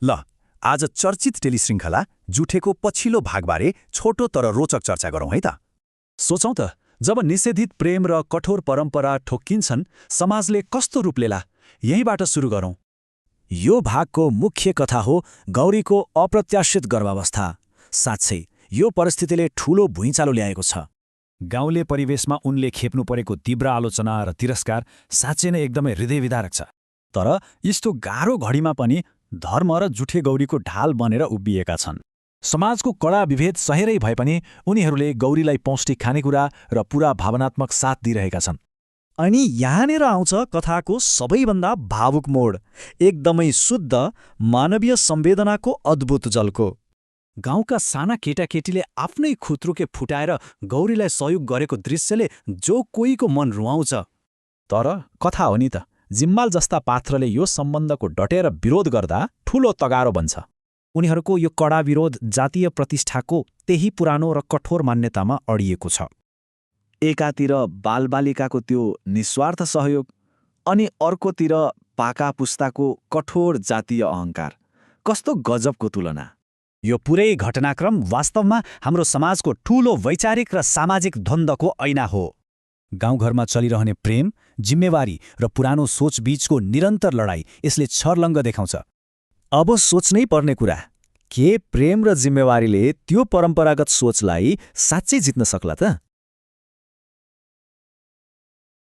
ल, आज चर्चित टेलिश्रृङ्खला जुठेको पछिल्लो भागबारे छोटो तर रोचक चर्चा गरौँ है त। सोचौं त, जब निषेधित प्रेम र कठोर परम्परा ठोक्किन्छन्, समाजले कस्तो रूप लेला? यहीँबाट सुरु गरौँ। यो भागको मुख्य कथा हो गौरीको अप्रत्याशित गर्भावस्था। साँच्चै यो परिस्थितिले ठूलो भुइँचालो ल्याएको छ। गाउँले परिवेशमा उनले खेप्नु परेको तीव्र आलोचना र तिरस्कार साँच्चै नै एकदमै हृदयविदारक छ। तर यस्तो गाह्रो घडीमा पनि धर्म र जुठे गौरीको ढाल बनेर उभिएका छन्। समाजको कडा विभेद सहेरै भए पनि उनीहरूले गौरीलाई पौष्टिक खानेकुरा र पूरा भावनात्मक साथ दिइरहेका छन्। अनि यहाँनिर आउँछ कथाको सबैभन्दा भावुक मोड, एकदमै शुद्ध मानवीय संवेदनाको अद्भुत झल्को। गाउँका साना केटाकेटीले आफ्नै खुत्रुके फुटाएर गौरीलाई सहयोग गरेको दृश्यले जो कोहीको मन रुवाउँछ। तर कथा हो नि त, जिम्माल जस्ता पात्रले यो सम्बन्धको डटेर विरोध गर्दा ठूलो तगारो बन्छ। उनीहरूको यो कडा विरोध जातीय प्रतिष्ठाको त्यही पुरानो र कठोर मान्यतामा अडिएको छ। एकातिर बालबालिकाको त्यो निस्वार्थ सहयोग, अनि अर्कोतिर पाका पुस्ताको कठोर जातीय अहङ्कार। कस्तो गजबको तुलना! यो पुरै घटनाक्रम वास्तवमा हाम्रो समाजको ठूलो वैचारिक र सामाजिक द्वन्द्वको ऐना हो। गाउँघरमा चलिरहने प्रेम, जिम्मेवारी र पुरानो सोच बीचको निरन्तर लडाई यसले छर्लङ्ग देखाउँछ। अब सोच्नै पर्ने कुरा, के प्रेम र जिम्मेवारीले त्यो परम्परागत सोचलाई साँच्चै जित्न सक्ला त?